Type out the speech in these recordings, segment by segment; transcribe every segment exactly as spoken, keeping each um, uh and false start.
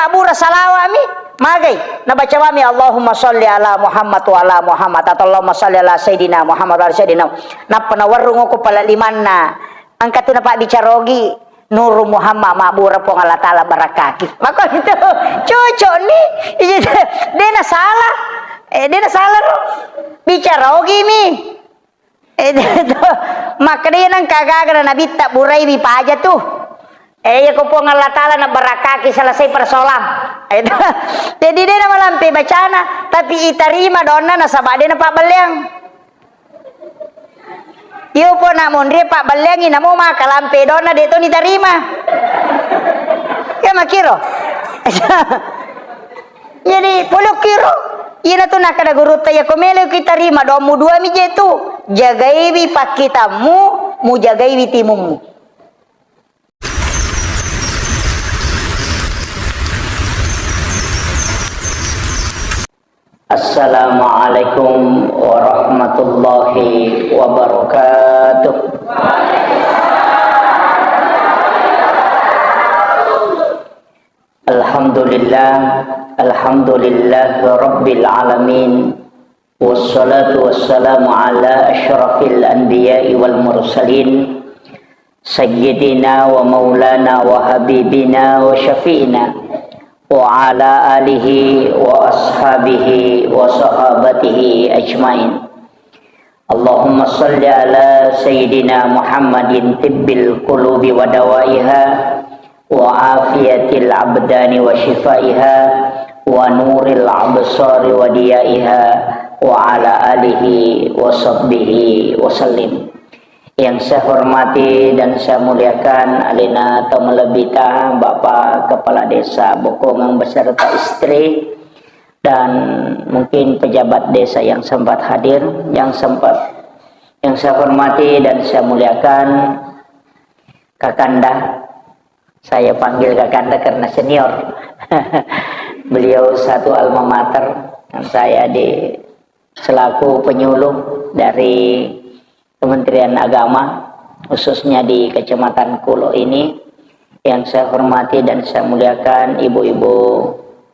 Abbura salawami, magai. Nabaca mami, "Allahumma sholli ala Muhammad wa ala Muhammad," atau, "Allahumma sholli ala Sayyidina Muhammad wa ala Sayyidina." Nappa nawerrung ko pala limanna. Engka tu napabbicara ogi, "Nuru Muhammad, mabbura Puang Allah Ta'ala barakaki." Mako itu cocok ni. Iya, de' na salah. Eh, de' na salah ro. Bicara ogi mi. Eh, itu. Makkeda iya nengka gaga na nabitta buraiwi paja tu. Eh, iya ko Puang Allah Ta'ala nabarakaki selesai persoalan. Eh, itu. Jadi de' na malampe bacana, tapi itarima donna nasaba de' na pabbelleang. Iyo po na monri pabbelleangi namo maka lampe donna de' to nitarima. Ya makiro. Jadi, polokkiro, iyanatu nakkeda gurutta, "Iyako meloki tarima doammu duami je tu, jagaiwi pakkitammu, mujagaiwi timummu." Assalamualaikum warahmatullahi wabarakatuh. Alhamdulillah, alhamdulillah rabbil alamin. Wassalatu wassalamu ala asyrafil anbiya'i wal mursalin, sayyidina wa maulana wa habibina wa syafi'ina wa ala alihi wa ashabihi wa sahabatihi ajmain. Allahumma salli ala Sayyidina Muhammadin tibbil qulubi wa dawaiha, wa afiyatil abdani wa shifaiha, wa nuril absari wa diyaiha, wa ala alihi wa sahbihi wa sallim. Yang saya hormati dan saya muliakan alena tau malebbita Bapak Kepala Desa Bokongang beserta istri, dan mungkin pejabat desa yang sempat hadir, yang sempat, yang saya hormati dan saya muliakan, Kakanda. Saya panggil Kakanda karena senior. Beliau satu alma mater, dan saya di selaku penyuluh dari Kementerian Agama, khususnya di Kecamatan Kulo ini, yang saya hormati dan saya muliakan ibu-ibu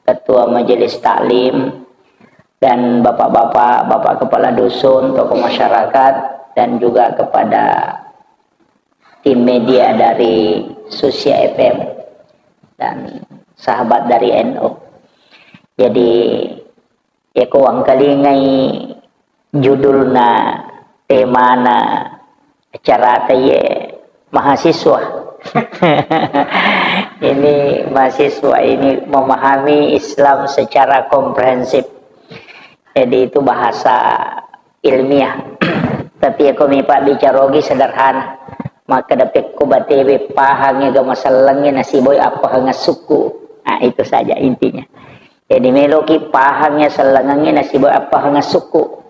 ketua majelis taklim dan bapak-bapak, bapak kepala dusun, tokoh masyarakat, dan juga kepada tim media dari Susia F M dan sahabat dari N U. Jadi, iyako engkalingai judulna, temana acarata iye mahasiswa. Ini mahasiswa ini memahami Islam secara komprehensif. Jadi itu bahasa ilmiah. Tapi iyako mi pabbicara ogi sederhana. Makkeda pekko batewe pahangngi agama sellengnge nasiboi appahang sukku. Nah, itu saja intinya. Jadi meloki pahangngi sellengengnge nasiboi appahang sukku.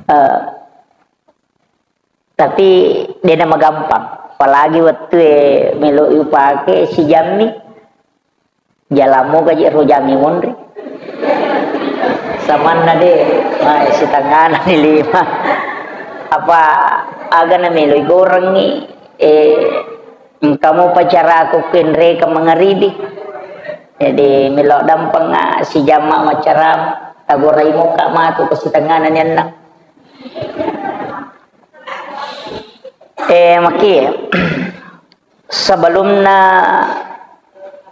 Eh, tapi dena magampang. Apalagi wettue melo upake sijammi. Jalammu gaji ro jami monri. Samanna de, mai sitangana ni lima. Apa aga na melo igorengngi, eh, engkamu pacaraku kenreka mangaribi. Jadi melo dampeng, ah, sijamma macaram, tagorai moka matu ko sitangana ni annang. Eh, maki, sebelumna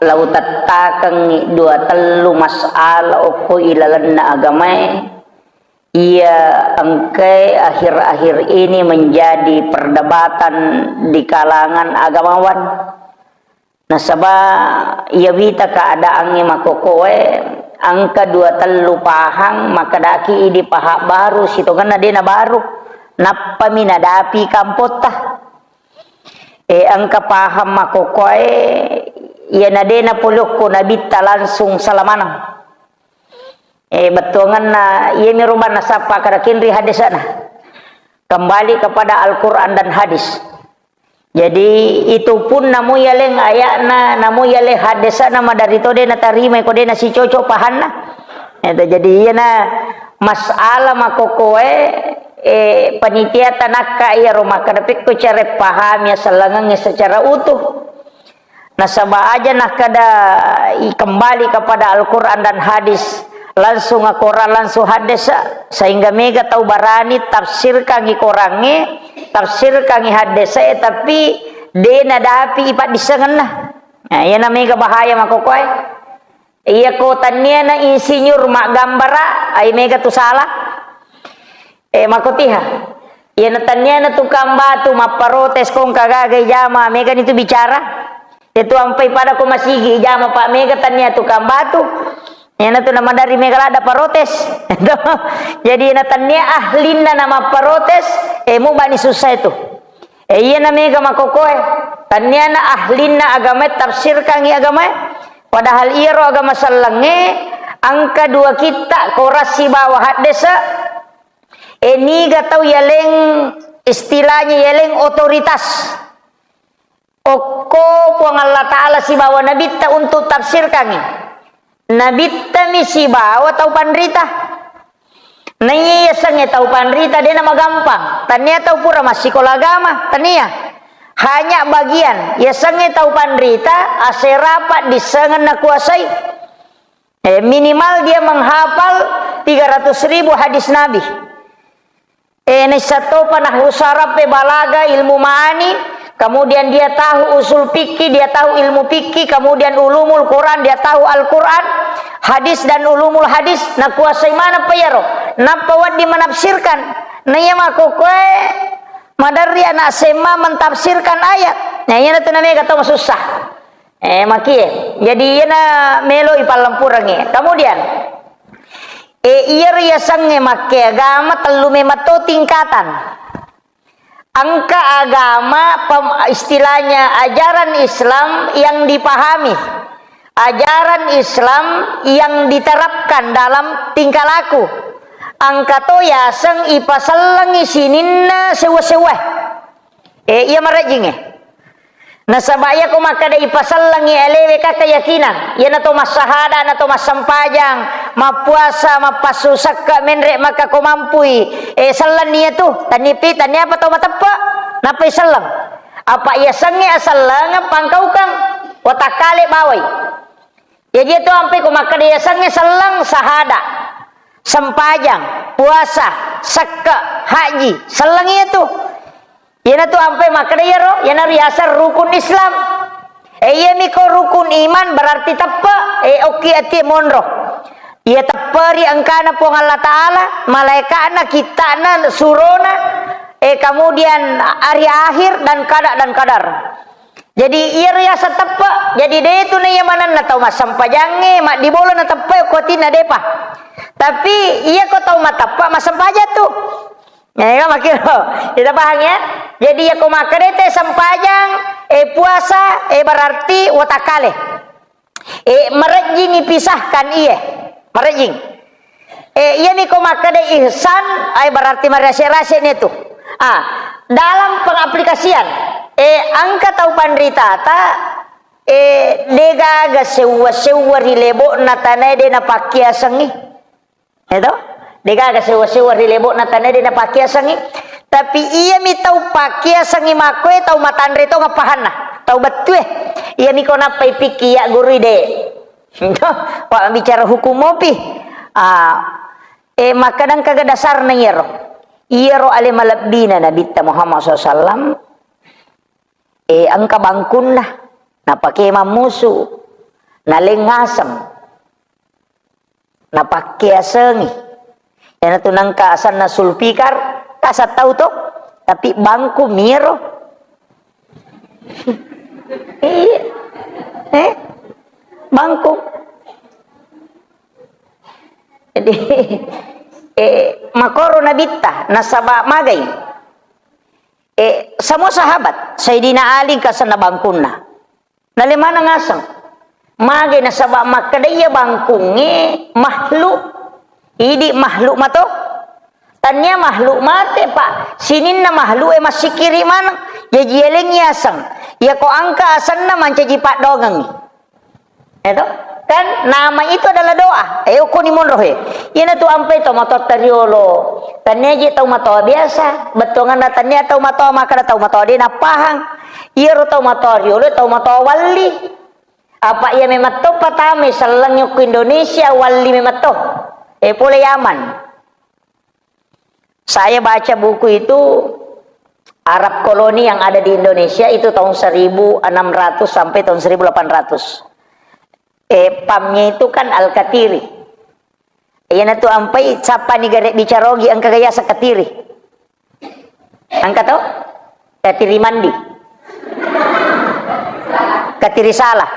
lau tettakengngi dua tellu masalah okko ilalenna agamae, iya engkae akhir-akhir ini menjadi perdebatan di kalangan agamawan. Nasaba iya wita keadaangnge makkokkoe, engka dua tellu pahang makkedaki idi pahang baru, sitongenna de nabaru, nappami nadapi kampotta. E, engka pahang makkokkoe, iyana de napolokko nabitta langsung salamaneng. E, bettuangenna iyami rubanna sappa kada kinri hadisana. Kembali kepada Al-Quran dan hadis. Jadi, itu pun namo yaleng aya'na, namo yaleng hadesana maderri to de natarima, ko de nasicoco pahanna. Itu, jadi, iyana masalah makkokkoe, eh, panitia tanakka iyaro makkeda pekko cara pahami asellengengnge secara utuh. Nasaba aja nakkeda i-, kembali kepada Al-Quran dan hadis, langsung Al-Quran, langsung hadis, sehingga mega tau barani tafsirkangi Qurangnge, tafsirkangi hadis e, tapi de nadapi i paddissengenna. Nah, iyana mega bahaya makkokkoe. Iyako tanniana insinyur maggambara, ai mega tu salah. Eh, makkotiha. Iyana tanniana tukang batu mapparotes ko engka gaga ijama, megani tu bicara. Iyatu ampai pada ko masigi ijama, Pak, mega tannia tukang batu. Iyana tu namadari mega ladda parotes. Jadi iyana tannia ahlinna namapparotes, eh, mubani susah itu. Eh, iyana mega makkokkoe. Tanniana ahlinna agamae tafsirkangi agamae. Padahal iyaro agama sellengnge engka dua kitta, Quran sibawa haddese. Eh, niga tau yaleng, istilahnya yaleng otoritas. Okko Puang Allah Ta'ala sibawa Nabitta untuk tafsirkangi. Nabittami sibawa tau panrita. Naiya yasengnge tau panrita de namagampang. Tania tau pura massikola agama, tania. Hanya bagian. Yasengnge tau panrita, asera paddissengeng nakuasai. Eh, minimal dia menghafal tiga ratus ribu hadis Nabi. Eh, naissattopa nahwu saraf, eh, balaga, ilmu ma'ani, kemudian dia tahu usul fikih, dia tahu ilmu fikih, kemudian ulumul Quran, dia tahu Al-Quran, hadis dan ulumul hadis, nakuasai maneng pa iyaro, nappa wedding menafsirkan. Naiya makkokkoe maderri anak S M A mentafsirkan ayat. Nah, iyana tu namega tau masussa. Eh, makie. Jadi, iyana melo ipallempurengngi. Kemudian, eh, iya riasengnge makke agama tellu memang to tingkatan. Engka agama pem-, istilahnya ajaran Islam yang dipahami. Ajaran Islam yang diterapkan dalam tingkah laku. Engka to yaseng ipasellengi sininna sewwa-sewwae. Eh, iya marejjingnge. Nasaba iyako makkeda ipasellengngi alewe ka keyakinan, iyana to massahada, na to massempajang, mappuasa, mappassu sekke, menre maka ko mampui, eh, sellenni iyatu, tannipi, tanniapa tau mateppe, nappai selleng. Apa iyasengnge asellengeng pangkaukang, watakkale bawai. Jaji iyatu ampai ko makkeda yasengnge selleng, sahada, sempajang, puasa, sekke, haji, selleng iyatu. Iyanatu ampai makkeda iyaro, iyana riaseng rukun Islam. E, iyami ko rukun iman berarti teppe, e, okki ati monro. Iya tepperi engkana Puang Allah Ta'ala, malaika'na, kitta'na, surona, e, kemudian hari akhir dan kada dan kadar. Jadi, iya riaseng teppe. Jadi, de tu na iya manenna tau massempajangnge, maddibola na teppe ko atinna depa. Tapi, iya ko tau mateppe massempajang tu. Ya, iya makkiro. Kita paham ya? Jadi, iya ko makkeda te sempajang, eh, puasa, eh, berarti watakkale. Eh, marejjing ipisahkan iye. Marejjing. Eh, iyami ko makkeda ihsan, ai berarti marase-rase ni tu. Ah, dalam pengaplikasian, eh, engka tau panritata, eh, degaga sewwa-sewwa ri lebo'na tanae de napakkiasengngi. Eto? Degaga sewwa-sewwa ri lebo'na tanae de napakkiasengngi. Tapi iyami tau pakkiasengngi makkoe tau matanre tongeng pahanna, tau bettue. Iyami ko nappai pikki ya gurui de. Wa bicara hukum mopi. Ah, eh, makkadang kaga dasarna iyaro. Iyaro ale malebbina Nabitta Muhammad sallallahu alaihi wasallam, eh, engka bangkunna, napake mammusu, naleng aseng, napakkeasengi. Iyanatu nengka asenna Sulfikar, kasa tau to, tapi bangku miro. Iya. Eh? Bangku. Jadi, eh, makoro Nabitta, nasaba magai. Eh, semua sahabat, Sayyidina Ali engka asenna bangkunna. Nale maneng aseng. Mage nasaba makkeda iya bangkungnge makhluk. Idi makhluk mato. Tania makhluk mate, Pak. Sininna makhluk e massikiri maneng. Jaji elengi aseng. Iya ko angka asenna mancaji paddoangengngi. Eto? Kan nama itu adalah doa. Eh, okoni monro he. Iyanatu ampai to matotta riolo. Tennia je tau matoa biasa, bettuanganna tennia tau matoa, makkeda tau matoa de' napahang. Iyaro tau matoa riolo, tau matoa walli. Apa iya memang to patama selleng yokko Indonesia, walli memang to. Eh, pole Yaman. Saya baca buku itu, Arab koloni yang ada di Indonesia itu tahun seribu enam ratus sampai tahun seribu delapan ratus. Eh, pamnya itu kan Al-Katiri. Iyanatu ampai sappani gare' bicara ogi engka gaya sekatiri. Engka to? Katiri mandi. Katiri salah.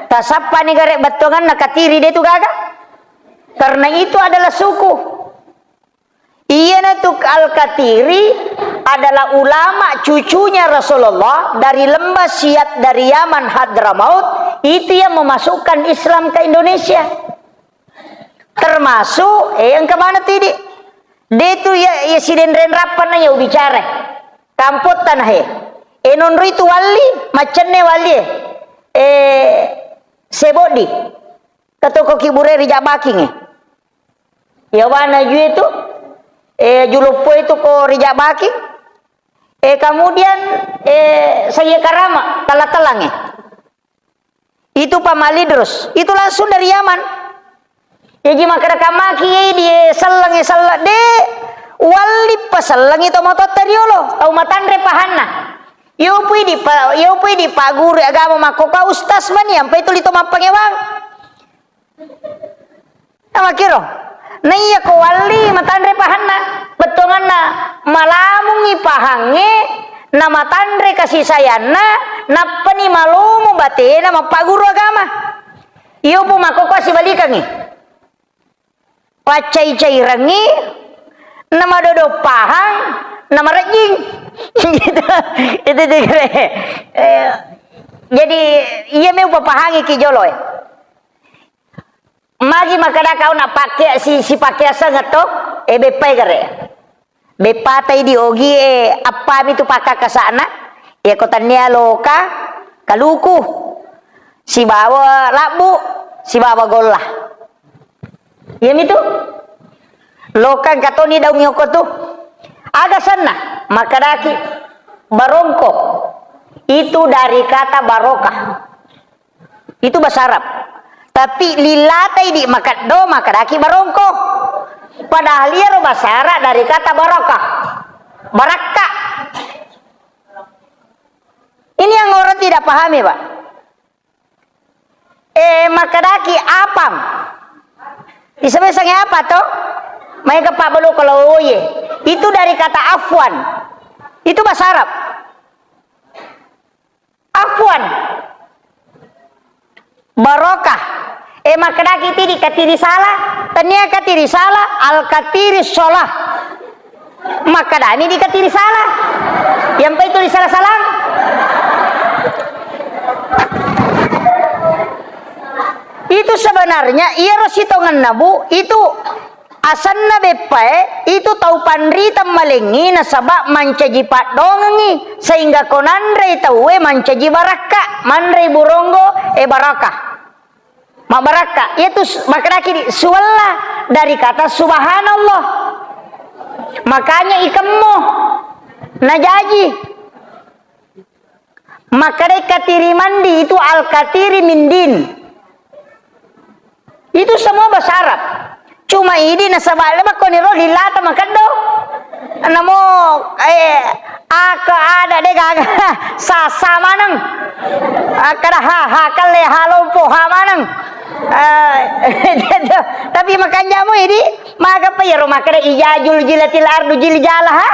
Tasappani gare' bettuanganna katiri de' tu gaga. Karena itu adalah suku. Iyanatu Al-Katiri adalah ulama cucunya Rasulullah dari lembah Siat dari Yaman Hadramaut, itu yang memasukkan Islam ke Indonesia. Termasuk, eh, engka mana tu idi? De' tu ya, ya sidenren rappanna ya ubicara. Kampot tanah e. Eh, nonro itu walli, macenne walli e. Eh, sebodi. Katoko kibure rijak baking e. Yawana jue tu, eh, juloppo itu ko rijak baking. Eh, kemudian, eh, saya karama, tala-talang e. Itu Pamalidros, itu langsung dari Yaman. Jaji makkeda kamaki, eh, di selleng, eh, selleng de', walli pa selleng itu mototta riolo, tau matanre pahanna. Yopui di pa, yopui di pa guru agama makkokkoe ustaz mani, ampai tuli to mappangewang. Namakkiro, naiya ko walli matanre pahanna, bettuanganna malamungi pahangnge, namatanre kasisayanna, nappani malomo batena mappaguru agama. Iyo pu makkokkoe sibalikangngi. Paccai-cairengngi, namadodo pahang, namarejjing. Gitu. Itu juga. Eh, jadi, iya me upapahangi ki jolo e. Magi makkeda kau na pakke si, si pakke aseng to, e beppai gare. Beppatai di ogi e, appami tu pakkakkasa'na, iya ko tennia loka, kaluku, sibawa labbu, sibawa golla. Iyami tu. Loka engka toni daung yoko tu. Aga senna, makkedaki barongko. Itu dari kata barokah. Itu bahasa Arab. Tapi lillatai di makeddo, makkedaki barongko. Padahal iyaro bahasa Arab dari kata barokah. Barakka. Ini yang orang tidak pahami, Pak. Eh, makkedaki apang. Bisa-bisa apa to? Maega pabbalu kalau oye. Itu dari kata afwan. Itu bahasa Arab. Afwan. Barokah. Eh, makkedaki tidi katiri salah. Tania katiri salah. Al katiri sholah. Makkedani di katiri salah. Yang itu di salah-salah. Itu sebenarnya iyaro sitongenna, Bu, itu asenna beppae, itu tau panrita malengngi nasaba mancaji paddongengngi, sehingga ko nanrei tauwe mancaji barakka, manrei buronggo, eh, barakah. Mabbarakka. Iyatu s-, makkedaki di, suwella dari kata subhanallah. Makanya ikemmo najaji. Makkedai katiri mandi itu al-katiri min din. Itu semua bahasa Arab. Cuma idi nasaba lebakko niro lilata makeddo. Namo, eh, aka ada de gaga. Sasa maneng. Akkada ha, ha kalle, ha lompo, ha maneng. Eh, tapi makanjamo idi, magapa iyaro makkeda ijazul jilatil ardu jiljalaha?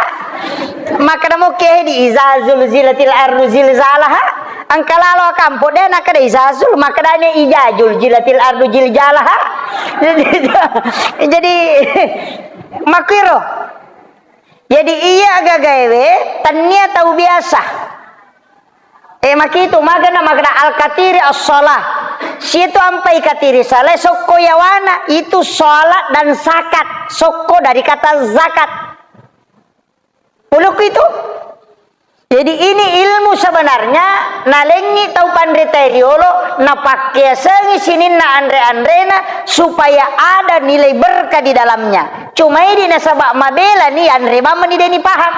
Makkeda mokke di izazul jilatil ardu zilzalaha. Engka lalo kampo de nakkeda izazul, makkedani ijazul jilatil ardu jiljalaha. Jadi, makkiro. Jadi iya gagaewe, tania tau biasa. Eh, makitu, magana magana al-katiri as-shalah. Situ ampai katiri salai sokko yawana, itu sholat dan zakat. Sokko dari kata zakat. Ulukku itu. Jadi ini ilmu sebenarnya nalengngi tau panritae riolo, napakkeasengi sininna anre-anrena supaya ada nilai berkah di dalamnya. Cuma idi nasaba mabelani anre bamani deni paham.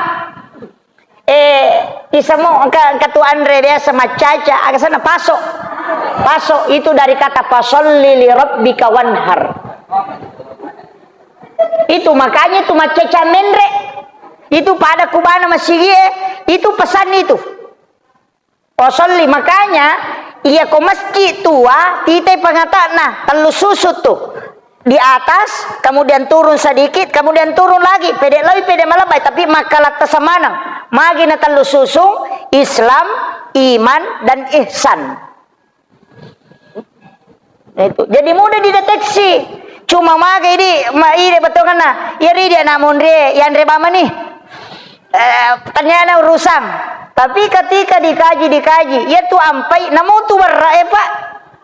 Eh, isamo engka, engka tu anre biasa maccaca, aga sana paso. Paso itu dari kata fasalli li rabbika wanhar. Itu makanya itu maccaca menre. Itu pada kubana masigie, itu pesan itu. Fasalli, makanya iya ko masjid tua, tite pangatana, tellu susu tu. Di atas, kemudian turun sedikit, kemudian turun lagi. Pede loi, pede malebbai, tapi makkalatta semaneng. Magi na tellu susung, Islam, iman, dan ihsan. Itu. Jadi mudah dideteksi. Cuma maga idi, ma ide betonganna. Iya ridi anak monrie, yanre bamani. Eh, taniana urusan. Tapi ketika dikaji, dikaji, iya tu ampai, namutu berra, eh, Pak.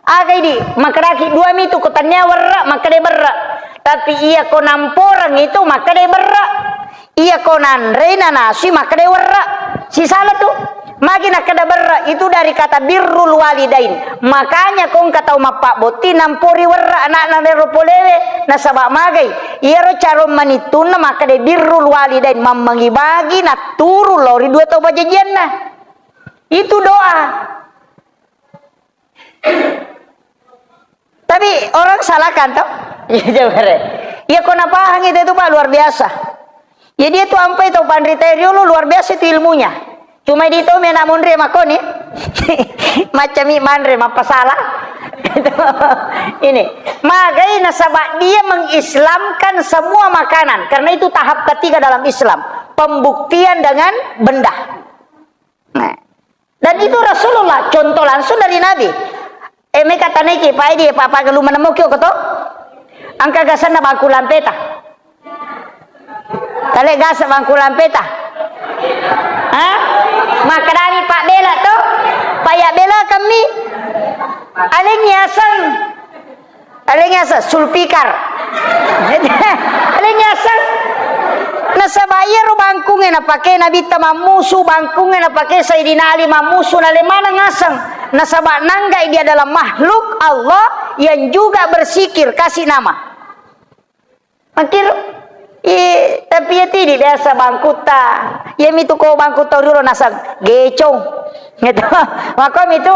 Aga idi, makkedaki dua mitu ko tania werra, makkeda berra. Tapi iya ko namporang itu, makkeda berra. Iya ko nanrei nanasui, makkeda werra. Sisala tu. Magi nakkeda berra, itu dari kata birrul walidain. Makanya ko engka tau mappabbotti nampori werra anakna nero polewe, nasaba magai. Iyaro carong manittunna makkeda birrul walidain, mammangi bagi natturu lao ri dua tau pajajianna. Itu doa. Tapi orang salahkan toh? Iya, coba deh. Iya, ko napahang itu, itu, Pak, luar biasa. Ya, dia tuh ampai tau panrita riolo luar biasa itu ilmunya. Cuma di tau mena monre makoni. Macami manre, mappasala. Ini. Magai nasaba dia mengislamkan semua makanan. Karena itu tahap ketiga dalam Islam. Pembuktian dengan benda. Nah. Dan itu Rasulullah, contoh langsung dari Nabi. Eh, meka taneki, Pak Edi, Pak, Pak, lu menemuki kok to? Engka gasanna bangku lampeta. Tale gasa bangku lampeta. Hah? Makkedani Pak Bela to? Paya bela kami. Aleng yaseng. Aleng yaseng sulfikar. Aleng yaseng. Nasaba iyaro bangkungnge napake Nabitta mammusu, bangkungnge napake Sayyidina Ali mammusu, nale maneng aseng. Nasaba nanggai dia adalah makhluk Allah yang juga bersikir, kasih nama. Makkiro, i, tapi ya tidi biasa bangkutta. Ya mitu ko bangkutta riolo naseng gecong. Gitu. Maka mitu,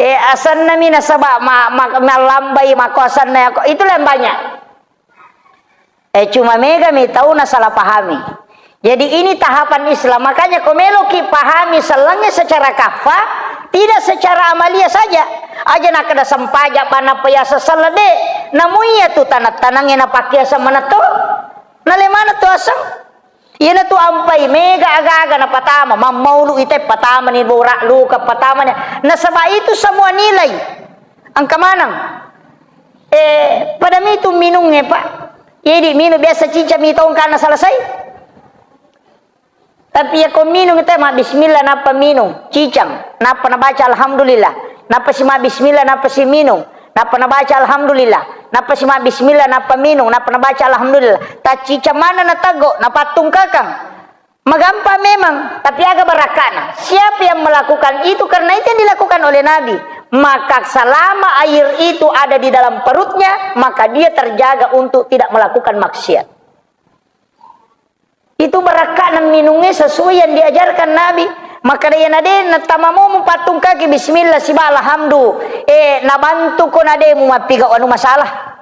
eh, asenna mi nasaba ma, ma, mallambai mako asenna yako. Itulah yang banyak. Eh, cuma mega mi tau nasalah pahami. Jadi ini tahapan Islam. Makanya ko meloki pahami sellengnge secara kaffa, tidak secara amalia saja. Aja nakkeda sempaja bana payasa selle de. Namu iya tu tanang-tanangnge napakiasa manetto. Nale maneng tu aseng. Iyana tu ampai mega aga-aga napatama, mammaulu ite patama ni bora luka patama ni. Nasaba itu semua nilai. Engka maneng. Eh, pada mitu minungnge, Pak. Jadi minung biasa cica mi tongkana selesai. Tapi ya ko minung te ma bismillah nappa minung, cicang, nappa nabaca alhamdulillah, nappa si ma bismillah, nappa si minung, nappa nabaca alhamdulillah, nappa si ma bismillah, nappa minung, nappa nabaca alhamdulillah. Tacicang mana nateggo, napattungkakang. Magampang memang, tapi aga barakkana. Siapa yang melakukan itu karena itu yang dilakukan oleh Nabi, maka selama air itu ada di dalam perutnya, maka dia terjaga untuk tidak melakukan maksiat. Itu barakkana minungnge sesuai yang diajarkan Nabi. Maka de na de natama mo mupattungkaki bismillah siba alhamdu. Eh, nabantu ko na de mu mappigau anu masalah.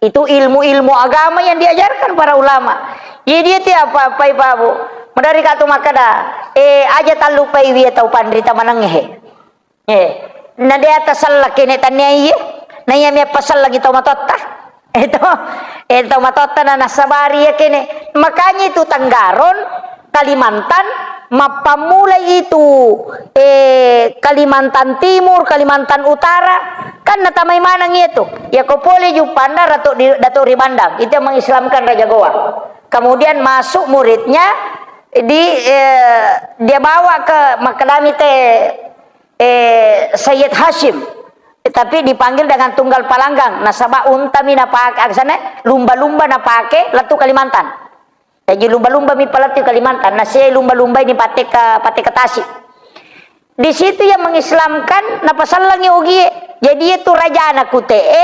Itu ilmu-ilmu agama yang diajarkan para ulama. Jadi dia tiap apa-apa ibu. Madari katu makkeda, eh, aja tallupai wiya tau panrita manengnge. Eh, na de atasella kene tania iye. Na iya mia pasella tau matotta. Itu, eh, tau matotta na nasabari ya kene. Makanya itu Tenggaron, Kalimantan, mappammulai itu, eh, Kalimantan Timur, Kalimantan Utara, kan natamai maneng iya tu. Ya ko pole Juppanda Datuk di, Datuk Ribandang, itu yang mengislamkan Raja Gowa. Kemudian masuk muridnya di, eh, dia bawa ke Makadami te eh, Sayyid Hashim, tapi dipanggil dengan Tunggal Palanggang. Nasaba unta mi napake, aksana lumba-lumba napake lettu Kalimantan. Jadi lumba-lumba mi palettu Kalimantan, na se lumba-lumba ini patteka, patteka tasi. Di situ yang mengislamkan, napasallangi ogie. Jadi itu raja anak kute'e,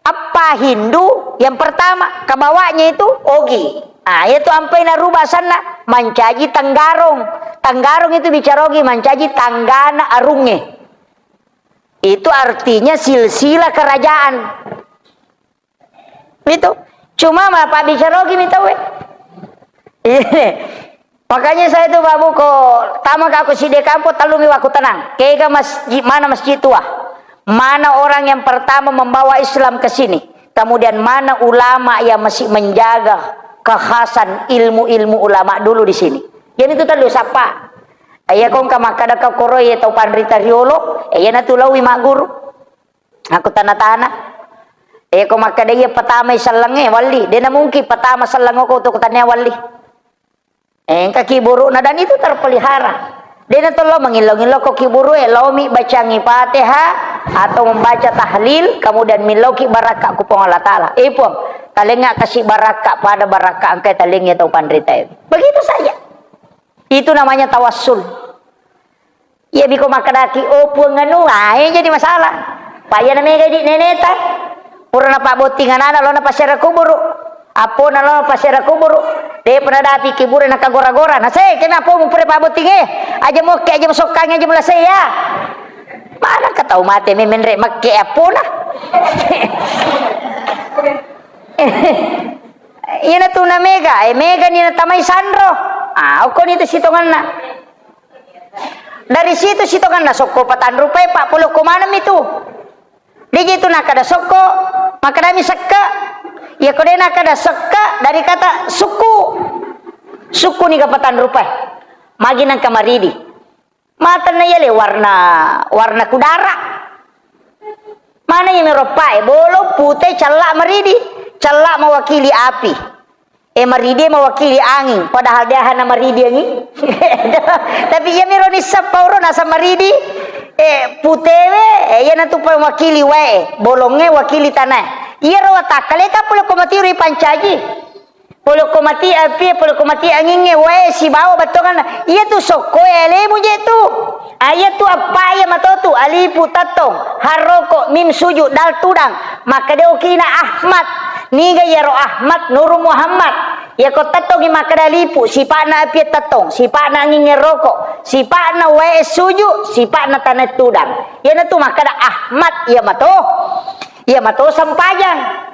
appa Hindu yang pertama, kabawanya itu ogi. Ah, itu ampai naruba asanna, mancaji Tanggarong. Tanggarong itu bicara ogi, mancaji tanggana arungnge. Itu artinya silsilah kerajaan. Itu. Cuma mala pabbicara ogi mi tauwe. Iya. Makanya saya itu, Pak Bu, ko tama ka aku side kampo, tellu mi wakku tenang. Kega masjid, mana masjid tua? Mana orang yang pertama membawa Islam ke sini? Kemudian mana ulama yang masih menjaga kekhasan ilmu-ilmu ulama dulu di sini? Jadi itu tellu sappa. Iya, ko engka makkada ka koro iya tau panrita riolo, iya natu laui magguru. Aku tana-tana. Eh, ko makkeda iya patamai sellengnge, walli. Dena mungkin patama selleng oko tu kutania walli. Eh, engka kiburu'na dan itu terpelihara. Dena tollo mengillo-ngillo ko kiburu e, laomi bacangi Fatihah atau membaca tahlil, kemudian milloki barakka ku Puang Allah Ta'ala. Eh, Puang, talengnga kasi barakka pada barakka engkai talengnge tau panrita e. Begitu saja. Itu namanya tawassul. Iya, biko makkedaki, "Oh, Puang, anu, ah, eh, jadi masalah." Pa iya na mega idi neneta. Pura napabbotting anana, lo na pasera kuburu. Appona lo na pasera kuburu. De pernah dapi kiburu na kagora-gora. Na se, kena appomu pura pabbotting, eh. Aja mokke, aja masokkangi, aja mulase ya. Mana ka tau mate me menre makke appona. Iyana tu na mega, eh, mega ni na tamai sanro. Ah, okko ni tu sitonganna. Dari situ sitonganna sokko patanrupai, Pak, polokko maneng mi tu. Deje tu nakada sokko, makadami sekke. Iya ko de nakada sekke dari kata suku. Suku ni ka patanrupai. Magi nangka maridi. Matenna yale warna, warna kudara. Mana yang meroppa e, bolong, pute, cella, maridi. Cella mewakili api. Eh, maridi mewakili angin, padahal dia hana maridi angin. Tapi iya miro nisseng pauro nasa maridi, eh, putewe, eh, iya natu mewakili wae, bolongnge wakili tanae. Iya ro watakkale ka pole ko mati ri pancaji. Pole ko mati api, pole ko mati angingnge, wae sibawa battonganna. Iya tu sokko e alemu je tu. Ayatu appa iya matotu, alifu tettong, harroko, mim sujud, dal tudang. Makkeda okina Ahmad. Niga iyaro Ahmad? Nuru Muhammad. Iyako tettongi makkeda alifu, sipa'na apie tettong, sipa'na angingnge roko, sipa'na wae sujud, sipa'na tanae tudang. Iyanatu makkeda Ahmad, iya mato. Iya mato sempajang.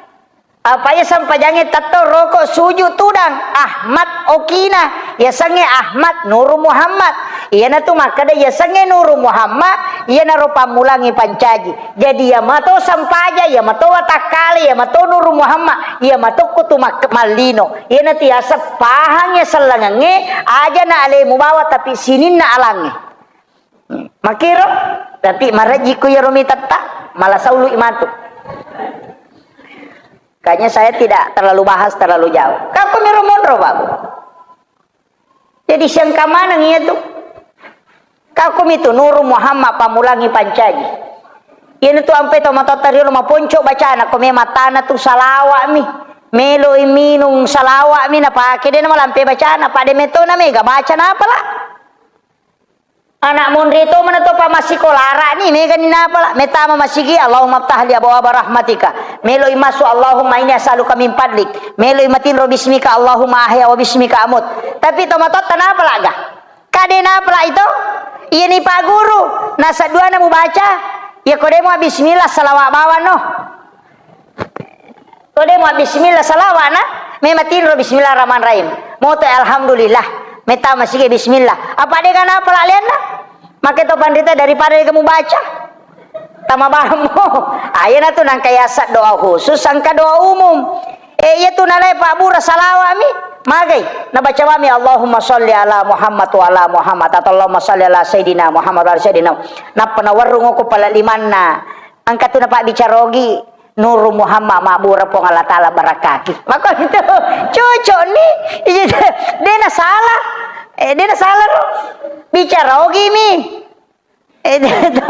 Apa iya sempajangnge tetto roko sujud tudang, Ahmad okina, yasengnge Ahmad Nuru Muhammad. Iyanatu makkeda yasengnge Nuru Muhammad, iyanaro pammulangngi pancaji. Jadi iya mato sempajang, iya mato watakkale, iya mato Nuru Muhammad, iya mato kutu mak-, mallino. Iyanatu yaseng pahang iya sellengengnge, aja na alemu bawa tapi sininna alangnge. Makkiro, tapi marejjikku iyaro mitetta, mala saului matu. Kayaknya saya tidak terlalu bahas terlalu jauh. Kakku miro monro, Pak Bu. Jadi siangka maneng iya tu. Kakku mitu Nuru Muhammad pammulangngi pancaji. Iyana tu ampe to matotta riolo maponco bacana ko me matana tu salawa'mi. Meloi minung salawa'mi napake de namalampe bacana, pade metona mega bacana apala. Anak monri to mana to pa massikolara ni, mega ni napala, metama masigi, Allahumma ftah li abwaba rahmatika. Meloi massu, Allahumma inni as'aluka min fadlik. Meloi matinro bismika, Allahumma ahya wa bismika amut. Tapi to matotta napala ga? Kade napala itu? Iya ni Pak Guru, nasa duana mubaca. Ya kodemo bismillah, salawat bawano. Ko de mua bismillah salawa'na, mema tinro bismillahirrahmanirrahim. Moto alhamdulillah, meta masigi bismillah. Apa de kana pala alianna? Make to panrita daripada de mubaca. Tama bahammu. Ayana tu nangka yasa doa khusus, sangka doa umum. Eh, iya tu nalai Pak Bura salawa'mi. Magai, nabaca wami Allahumma salli ala Muhammad wa ala Muhammad atau Allahumma salli ala Sayyidina Muhammad wa ala Sayyidina. Nappa nawarrung ko pala limanna. Engka tu napabbicara ogi, Nuru Muhammad mabbura Puang Allah Taala barakaki. Maka itu cocok ni. Iya, dena salah. Eh, dena salah ro. Bicara ogi mi. Eh, itu.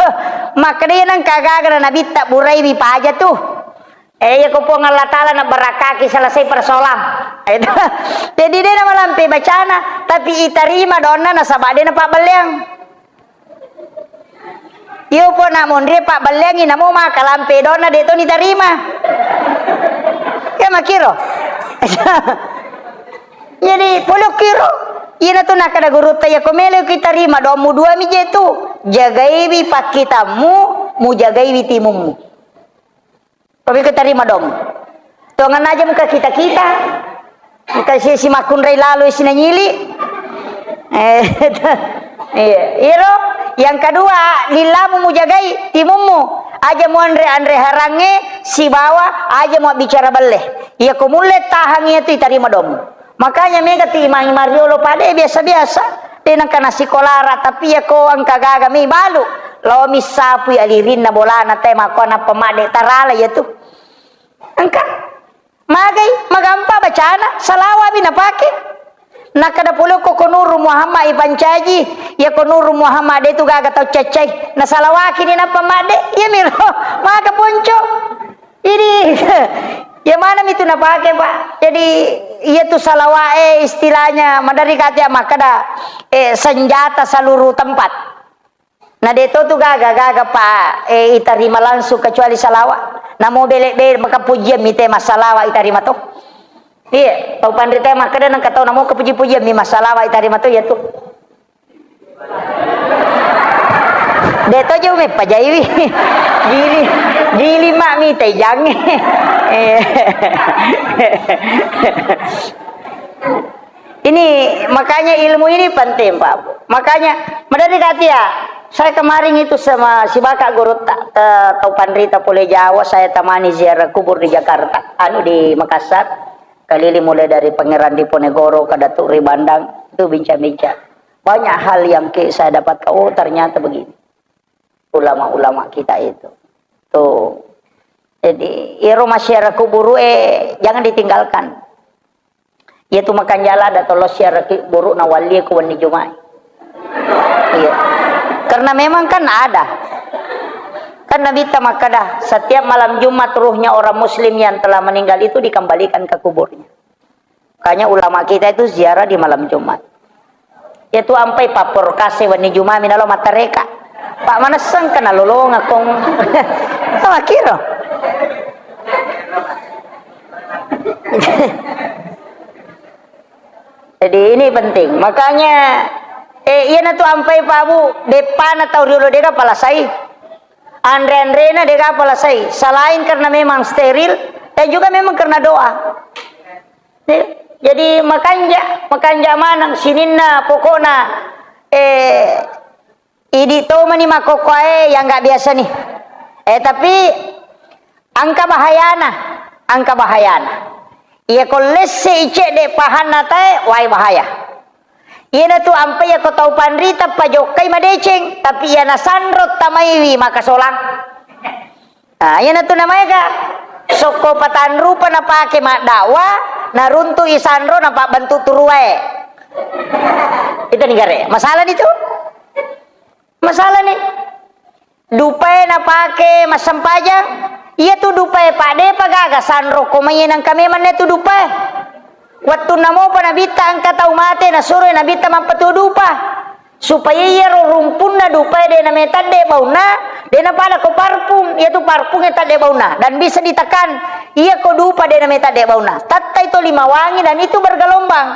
Maka dia nang kagaga na nabitta burai mi paja tu. Eh, iya ko Puang Allah Taala na barakaki selesai persoalan. Jadi de' namalampe bacana, tapi itarima donna nasaba' de' napabbelleang. Iyo po na monri pabbelleangi namo maka lampe donna de' to nitarima. Iya makkiro. Jadi pole okkiro. Iyanatu nakkeda gurutta, iyako melo kitarima doammu dua mi je tu. Jagaiwi pakkitammu, mujagaiwi timummu. Tapi ko tarima dong. Tongenna aja muka kita-kita. Muka si, si makkunrai lalo si nanyili. Eh, iya. Iyaro yang kedua, lillamu mujagai timummu. Aja muanre-anre harangnge sibawa aja muabbicara belle. Iya ko mulle tahang iya tu itarima dong. Makanya mega ti imang-imang riolo pade biasa-biasa. De' nengka nasikolara, tapi iya ko engka gaga mi balu. Lao missapui alirinna bolana te makko nappa madde tarala iya tu. Engka. Magai, magampa bacana, salawa mi napake. Nakkeda pole ko, ko Nuru Muhammad ipancaji, iya ko Nuru Muhammad de' tu gaga tau caccai. Nasalawaki ni nappa madde, iya miro, maka ponco. Jadi, ya mana mi tu napake, Pak? Jadi, iya tu salawae istilahnya, maderri kati makkeda, eh, senjata seluruh tempat. Na de' to tu gaga-gaga, Pak, eh, itarima langsung kecuali salawa. Namo bele-bele maka pujian mi te massalawa itarima to. Iya, tau panrita makkeda nengka tau namo kepuji-pujian mi massalawa itarima to iya tu. De' to je umeppa jaiwi. Jili, jili mak mi tai jange. Eh. Ini makanya ilmu ini penting, Pak Bu. Makanya, madari katia, saya kemarin itu sama si Bapak gurutta, ke tau panrita pole Jawa, saya temani ziarah kubur di Jakarta, anu di Makassar, keliling mulai dari Pangeran Diponegoro ke Datuk Ribandang, itu bincang-bincang. Banyak hal yang ke saya dapat, oh, ternyata begini. Ulama-ulama kita itu. Tuh. Jadi, iyaro massiara kuburu, eh, jangan ditinggalkan. Iya tu makanja' ladda tollo siara kuburu na walli ku wenni Juma'i. Iya. Karena memang kan ada. Kan Nabitta makkada, setiap malam Jumat ruhnya orang muslim yang telah meninggal itu dikembalikan ke kuburnya. Makanya ulama kita itu ziarah di malam Jumat. Iya tu ampai papporkase wenni Juma mi nalo mattareka. Pak manesseng kena lolonga kong. Makkiro. Jadi ini penting. Makanya, eh, iya na tu ampai Pak Bu, deppana tau riolo dega palasai. Anre-anrena dega palasai. Selain karena memang steril, dan juga memang karena doa. Jadi makanja', makanja' maneng sininna pokokna, eh, idi' tomani makkokkoe yang nggak biasa nih. Eh, tapi engka bahayana, engka bahayana. Iya ko lesse i cedde' pahanna tae, wai bahaya. Iyana tu ampai iya ko tau panrita pajokkai madeceng, tapi iya nasanro tamaiwi makasolang. Nah, iyanatu namaega sokko patanrupa napake maddakwa, naruntu'i sanro napabbentuk turuwae. Itu ni gare. Masalah ni tu. Masalah ni. Dupae napake massempajang. Iya tu dupae, Pak, depa gaga sanro ko mai nangka memang na tu dupae. Wettunna mopa Nabitta engka tau mate, nasuroi Nabitta mappatuo dupa. Supaya iyaro rumpunna dupae de' nametadde baunna, de' napada ko parfum, iyatu parfum e tadde baunna, dan bisa ditekan, iya ko dupa de' nametadde baunna, tattai to lima wangi dan itu bergelombang.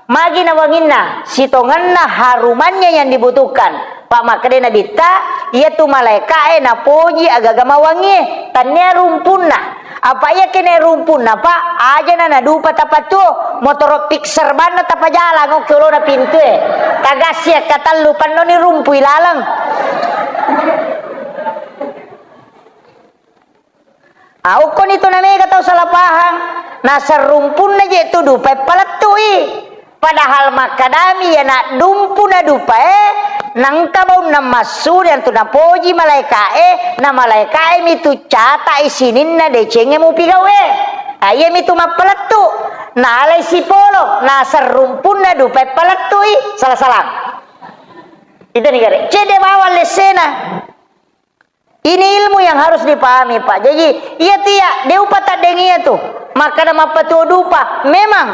Magi na wanginna, sitongenna harumannya yang dibutuhkan. Pak makkeda Nabitta, iyatu malaeka'e napoji agaga mawangie, tannia rumpunna. Apa iya kene rumpunna, Pak? Aja na nadupa tapatuo, motoro Pixar banna tapajalang okki olona pintue. Tagassi akkatellu pannoni rumpui laleng. Ah, okkoni tu namega tau salah pahang. Naseng rumpunna je tu dupa e palettui. Padahal makkadami iya naddumpu na dupae, nangka baunna massu, iyantu napoji malaeka'e, na malaeka'e mi tu cata'i sininna decengnge mupigau'e. Ah, iya mi tu mappalettu. Nalai sipolo, naseng rumpunna dupae palettui, salah-salah. Itu ni gare. Cedde bawang lessena. Ini ilmu yang harus dipahami, Pak. Jadi, iya tu iya, de upataddengi iya tu. Makkada mappatuo dupa. Memang,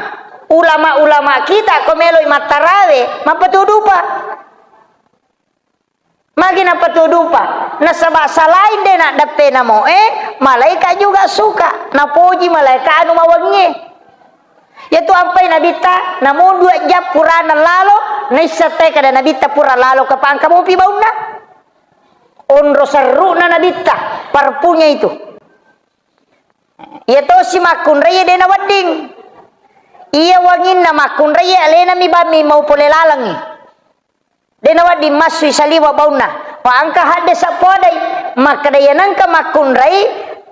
Ulama-ulama kita ko meloi mattarawe, mappatudupa. Magi napatudupa? Nasaba salain de naddeppe namoe, malaika juga suka. Napoji malaika anu mawengnge. Yatu ampai nabitta, namo dua jam purana lalo, naissa te kada nabitta pura lalo, kapa angka mopi baunna. Onro serru'na nabitta, parpunya itu. Iya tosi makkunrai de nawedding. Iya wanginna makkunrai alena mi bammi mau pole lalengngi. De nawedding massui saliwa baunna. Pa angka hadde sappoadai. Makkeda iya nengka makkunrai,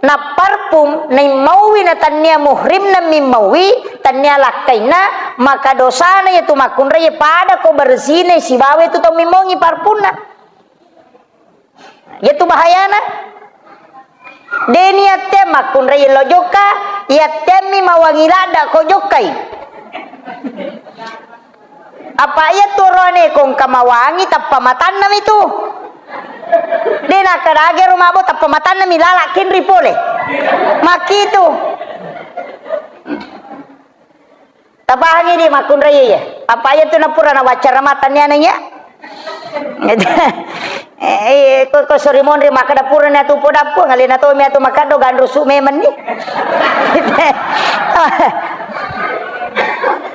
napparpum, naimmaui natannia muhrimna mimmaui, tannia lakkainna, maka dosana yatu makkunrai pada ko bersihna sibawa itu tau mimmaungi parpunna. Iyatu bahayana. De niatte makkunrai lo jokka, iattemmi mawangi ladda ko jokkai. Apa iya tu rone ko engka mawangi tappa matanna mi tu. De nakkadage ro mabo tappa matanna mi lala kenri pole. Makkitu. Tapahangi di makkunrai iya. Apa iya tu napura nawaccara matanni aneng iya. Eh, iya, ko, ko sori monri makkeda purani atu podappu, ngalena tomi atu makkaddo ganrusu memenni.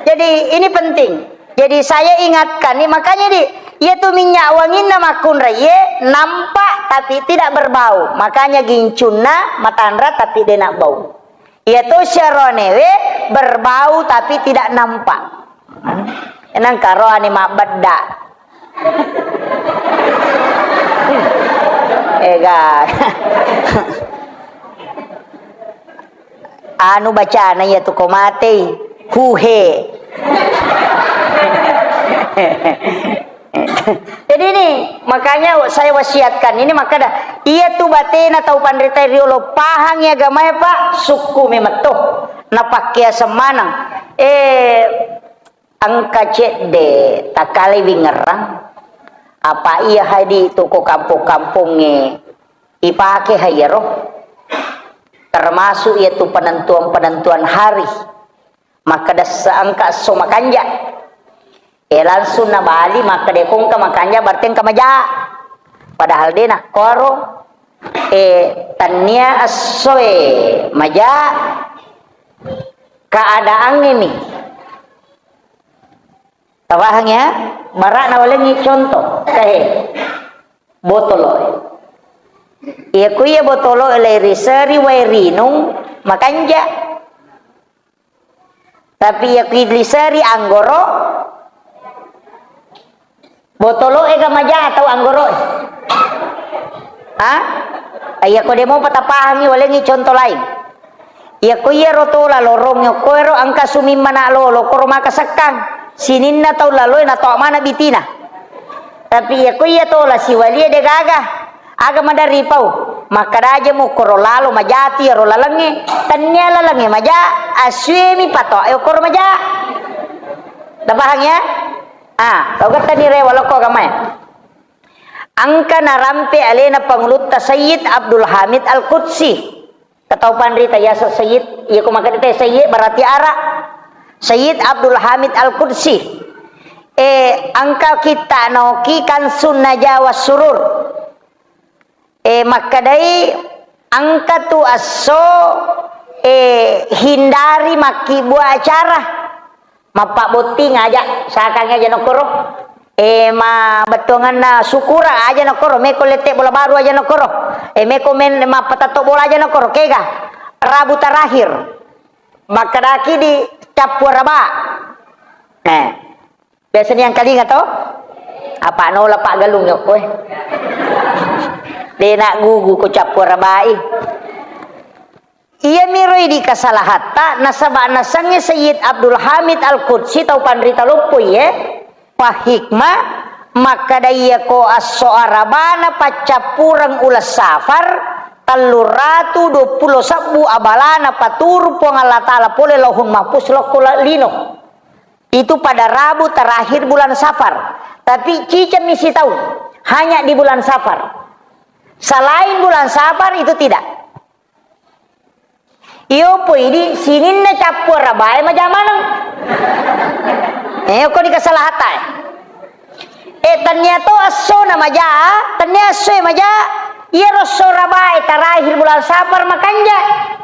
Jadi ini penting. Jadi saya ingatkan nih, makanya di, iya tu minyak wanginna makkunrai iya nampak tapi tidak berbau. Makanya gincunna matanra tapi de nabau. Iya to syaronewe berbau tapi tidak nampak. Nang karoane mabbedda. Ega. Anu bacana iya tu ko matei. Huhe. Jadi ini, makanya saya wasiatkan ini, makkeda, iya tu batena tau panrita riolo pahangi agamae, Pak, sukku memetto. Napakkea semanang. Eh, engka cedde takkalai wingerang. Apa iya hadi tu ko kampong-kampongnge ipake hayero. Termasuk iya tu penentuan-penentuan hari. Makkeda se-, engka esso makanja. Eh, langsung nabali makkeda ko engka makanja berarti engka maja. Padahal de nakkoro. Eh, tannia essoe maja keadaangnge mi. Tapahang ya? Bara nawalengi contoh. Kahe. Botolo. Iya ku iya botolo lei riseri wae rinung makanja. Tapi iya ku liseri anggoro, botoloe ga maja atau anggoroe? Ha? Iya ko demo patapahangi, walengi contoh lain. Iya ko iya ro tola lorong okko ero engka sumimmana lolo koro maka sekkang. Sininna tau laloe natoa mana bitina. Tapi iya ko iya tola siwalie de gaga. Aga maderri pau, makkeda aja mukkoro lalo majati ero lalengnge, tennia lalengnge maja, assuemi patoa e okkoro maja. Tapahang ya? Ah, tau gattani rewa lokko agamae. Engka narampe alena pangulutta Sayyid Abdul Hamid Al-Qudsi. Katau panrita yaseng Sayyid, iya ko makkeda te Sayyid berarti ara. Sayyid Abdul Hamid Al-Qudsi. Eh, engka kitta naoki Kansun Najawa Surur. Eh, makkedai engka tu esso, eh, hindari makkibua acara. Mappabbotting aja, sakang aja nokkoro. Eh, ma bettuanganna syukuran aja nokkoro, meko lette bola baru aja nokkoro. Eh, meko men mappatatto bola aja nokkoro, kega. Rabu terakhir. Makkedaki di cappu araba. Eh. Biasa ni engkalinga to? Apa nola paggalung yokko e. De naggugu ko cappu arabai. Iya miro idi kasalahatta nasaba nasengnge Sayyid Abdul Hamid Al-Qudsi tau panrita loppo iye. Pahikma makkeda iya ko esso arabana paccappureng uleng Safar tellung ratu duappulo sebbu abalana paturu Puang Allah Taala pole Lauhul Mahfuz lokko la-, lino. Itu pada Rabu terakhir bulan Safar. Tapi cicengmi sitaung. Hanya di bulan Safar. Selain bulan Safar itu tidak. Iyo poi di sininna cappu arabae maja maneng. Eh, okko ni kesalahan ta, eh. Eh, tennia to esso na maja, tennia esso e maja, iyaro esso rabae terakhir bulan Safar makanja.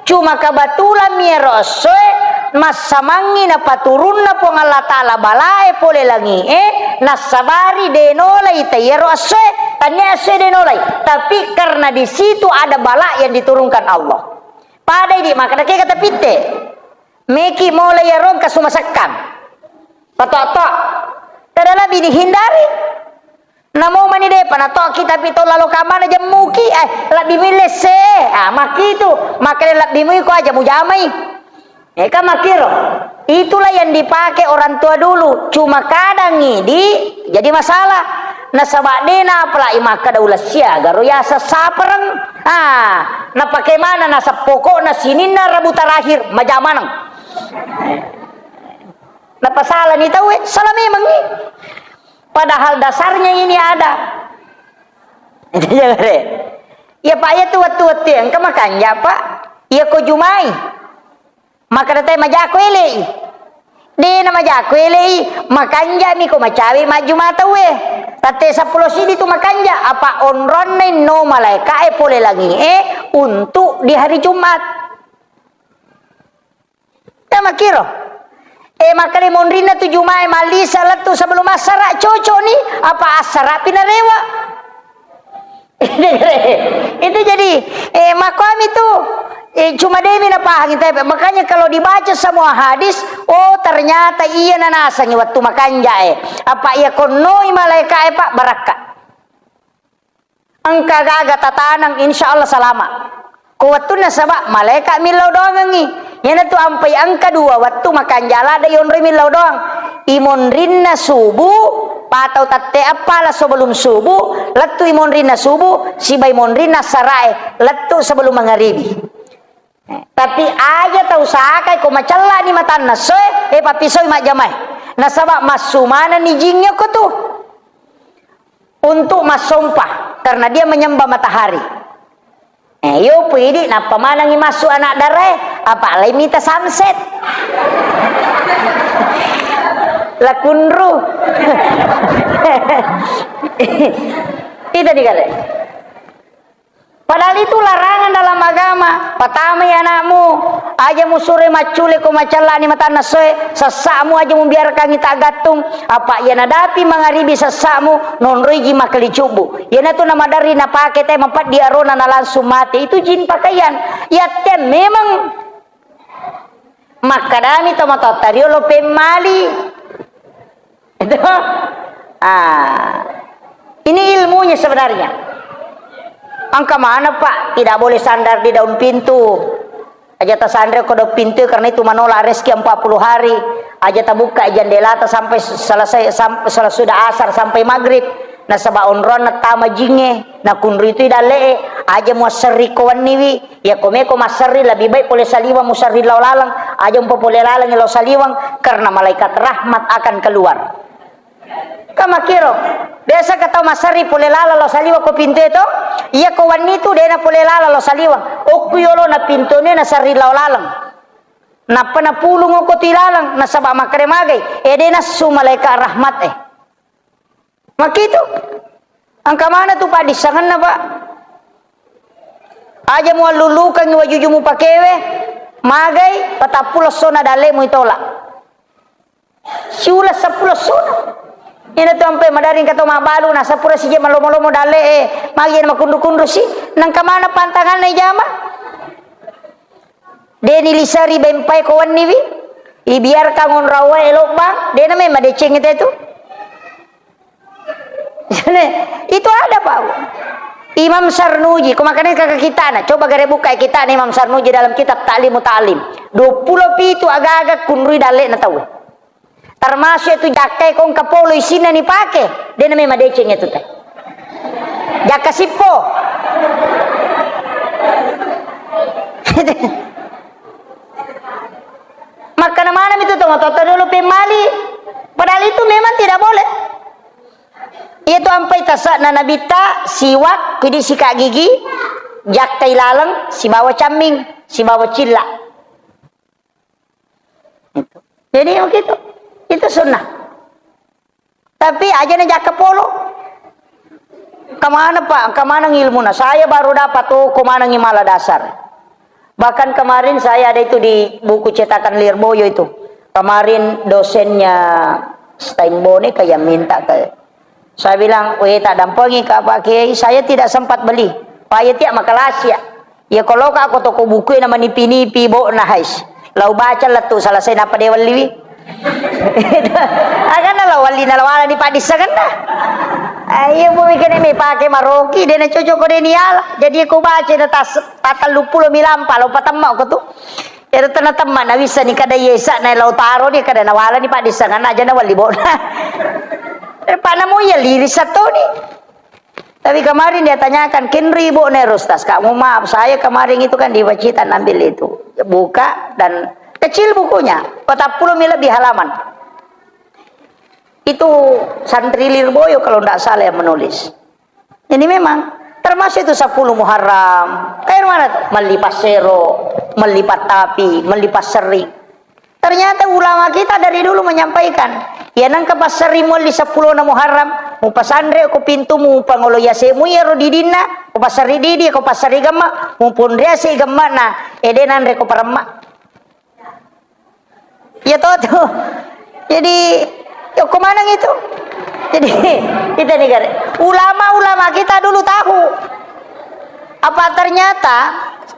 Cuma kebetulan mi iyaro esso e massamangngi napaturunna Puang Allah Ta'ala balae pole langi e, nassabari de nolai ta iyaro esso e, tennia esso e de nolai. Tapi karena di situ ada bala yang diturunkan Allah. Pada idi maka dake kata pitte. Meki mola iyaro engka sumasekkang. Patok-tok. Tada lebbi dihindari. Namo mani depa natoki tapi to lalo kamana jemmuki, eh, lebbi mille se. Ah, makitu. Makanya lebbi mui ko aja mujamai. Eh, kan makiro. Itulah yang dipakai orang tua dulu. Cuma kadang idi jadi masalah. Nasaba dena apalagi makkada ulessiaga ro yaseng sapereng. Ah, napake mana nasab pokokna sininna Rabu terakhir majamaneng. Napasalani tauwe, salah memang ni. Padahal dasarnya ini ada. Iya, Pak, iya tu wettu-wettu engka makanja, Pak. Iya ko jumai. Makkeda te majako elei. De na majako elei, makanja mi ko macawe majjuma tauwe. Tette seppulo sidi tu makanja, apa onronna inno malaeka e pole langi e untuk di hari Jumat. Ya makkiro. Eh, makkeda monrinna tu Jumae mallisa lettu sebelum assara, cocok ni, apa assara pi narewa. Itu jadi, eh, makkuami tu, eh, cuma demi napahangi, tapi makanya kalau dibaca semua hadis, oh, ternyata iya nanasangi wettu makanja e. Apa iya konnoi malaeka e, Pak, barakka. Engka gaga tataneng, insya Allah salama. Ko wettunna saba malaeka millau doangengi. Iyanatu ampai engka dua wettu makanja lada ionroi millau doang. Imonrinna subuh, patau tette appala sebelum subuh, lettu imonrinna subuh, sibai monrinna sarae, lettu sebelum mangaribi. Eh, tapi aja tau sakai ko macellani matanna soe, eh, pappisoi majjamae. Nasaba massu manenni jingnge ko tu untuk massompa karena dia menyembah matahari. Eh, yo pui idi nappa manengi massu anak darae, apa lai mita sunset. Lakunru. Itu di kale. Padahal itu larangan dalam agama. Patamai anakmu, aja musure maccule ko macellani matanna soe, sessa'mu aja mubiarkangi taggattung, apa iya nadapi mangaribi sessa'mu, nonroiji makkali cubbu. Iyanatu namaderri napake te mapeddi arona na langsung mate. Itu jin pakaian. Yatte memang Makkadami tomatoatta riolo pemmali. Itu. Ah. Ini ilmunya sebenarnya. Engka mana, Pak? Tidak boleh sandar di daun pintu. Aja tasanre ko daun pintu karena itu menolak rezeki empat puluh hari. Aja tabuka jendelata sampai selesai, sam-, sesudah asar sampai maghrib. Nasaba onronna tama jingnge, nakunrui tu dalle'e, aja muasserri ko wenniwi, iya ko meko masserri lebih baik pole saliweng musserri lao laleng, aja mpa pole laleng lao saliweng, karena malaikat rahmat akan keluar. Ka makkiro, biasa ka tau masserri pole laleng lao saliweng ko pintue to, iya ko wenni tu dena pole laleng lao saliweng, okku yolona pintue naserri lao laleng. Nappa napulung okko tu ilaleng, nasaba makkeda magai, e de nassu malaikat rahmat e. Makkitu. Engka mana tu paddissengenna, Pak? Aja muallulukengngi wajuju mupakewe, magai, patappulo essona dalle muitola. Siuleng seppulo essona. Ina tu ampe madari engka to mabbalu, nasaba pura sije malomo-lomo dalle e, magi makunru-kunru si, nengka mana pantanganna ijama? Deni liseri bempai ko wenniwi, ibiarkan onrang wae lobbang, dena memang deceng itu. Itu ada, Pak. Imam Sarnuji, ko makanya kakak kita na, coba gare buka kita na Imam Sarnuji dalam kitab Ta'limu Ta'lim. Dua puluh pitu aga-aga kunrui dalle na tau. Termasuk itu jakkai ko engka polo isinna ni pake, dena memang deceng itu teh. Jakka sippo. Makkana manami tu tomatoatta dulu pemmali. Padahal itu memang tidak boleh. Itu ampai tasakna nabitta siwak, kidi sikat gigi, jakkai laleng, sibawa camming, sibawa cilla. Itu. Jadi begitu. Itu sunnah. Tapi aja na jakka polo. Kemana, Pak? Kemana ilmuna? Saya baru dapat, oh, ko manengngi mala dasar. Bahkan kemarin saya ada itu di buku cetakan Lirboyo itu. Kemarin dosennya Steinbone kayak minta ke Saya bilang, "Weh, tak dampengi ka, Pak Kiai, saya tidak sempat beli. Pak, iya tiak makalasi ya. Iya, kalau ka ko toko buku na manipi-nipi bo na hais. Lau baca lettu selesai napa de welliwi." Agana lau walli na lawala di paddissengenna. Ah, iya, bu, mikirnya mi pake maroki, de na cocok ko de ni ala. Jadi ko baca na tas, tatallu pulo mi lampa, lau patemma ko tu. Ero tena temma na wissani kada yesa na lau taro ni kada na wala ni paddissengenna aja na walli bo na. Pak, namu iya liris sattoni. Tapi kemarin dia tanyakan, "Kenri, Bu, nih, Ustaz?" Kak, mohon maaf, saya kemarin itu kan di Pacitan ambil itu. Buka dan kecil bukunya, patappulo mi lebih halaman. Itu santri Lirboyo kalau ndak salah yang menulis. Jadi memang termasuk itu sepuluh Muharram. Kayak mana tuh? Melli passero, melli pattapi, melli passerring. Ternyata ulama kita dari dulu menyampaikan, ya nengka passerri mualli seppulo na Muharram, mupasanre ko pintu, mupangolo yasemu yaro didinna, ko passerri didi, ko passerri gemma, mupunriase gemma na, ede nanre ko paremma. Ya toh tuh. Jadi, ya ko maneng itu. Jadi, kita nih, Gare. Ulama-ulama kita dulu tahu. Apa ternyata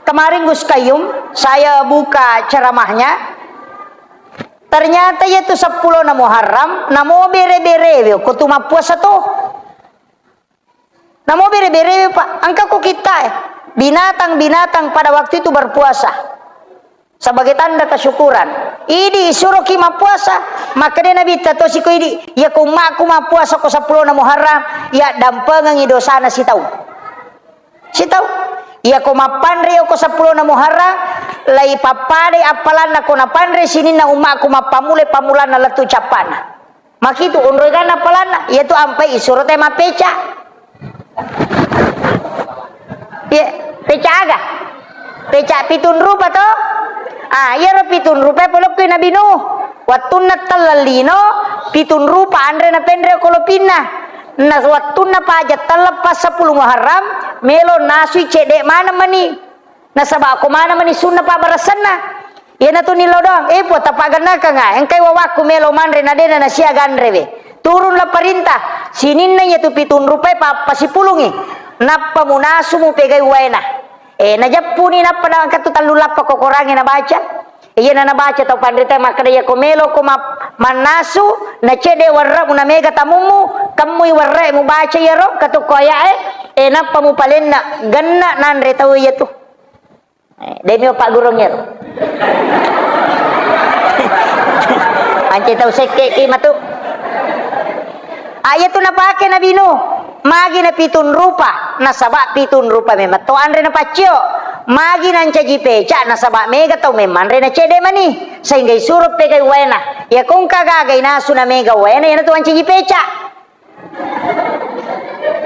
kemarin Gus Kayum, saya buka ceramahnya, ternyata yaitu seppulo na Muharram, namo bere-bere, ko tu mappuasa tuh. Namo bere-bere, Pak, engka ko kita, eh, binatang-binatang pada waktu itu berpuasa sebagai tanda kesyukuran. Idi isuroki mappuasa, makkeda Nabitta tosi ko idi, "Iya ko ummaku mappuasa ko seppulo na Muharram, iya dampengengi dosana sitaung." Sitaung. Iya ko mappanre ko seppulo na Muharram, lai pappadai appalanna ko napanre sininna ummaku mappammulai pammulanna lettu cappana. Makitu onroi ganna palanna, iyatu ampai isuro te mappeca. Iya, peca aga? Peca pitung rupa to? Ah, iyaro pitung rupa polokkoi Nabi Nuh. Wattunna telleng lino, pitung rupa anre napenre ko lopinna. Na wattunna paja telleng pas seppulo Muharram, melo nasui cedde maneng mani. Nasaba ko maneng mani sunna pabbaressanna. Iyanatu nillau doang, "Eh, Puang, tapaggannakanga, engkai wawakku melo manre na dena nasiaga anrewe." Turunlah perintah, sininna iyatu pitung rupai pa-, pasipulungi. Nappa munasu mupegai waena. Eh, najeppuni nappa naengka tu tellu lappa ko Korangnge nabaca. Iyana nabaca tau panrita makkeda, "Iya ko melo ko ma-, mannasu, na cedde warra'mu na mega tamummu, kemmui warra'e mubaca iyaro, katukko aya'e, eh, nappa mupalenna, genna nanre tau iyatu." Eh, demi Pak Gurung ero. Pancai tau sekke ki matu. Ah, iyatu napake Nabi Nuh. Magi na pitung rupa, nasaba pitung rupa memang to anre napaccio. Magi nancaji peca, nasaba mega tau memang anre na cedde mani. Sehingga isuro pegai waena. Iya kongka gaga inasu na mega waena, iyanatu mancaji peca.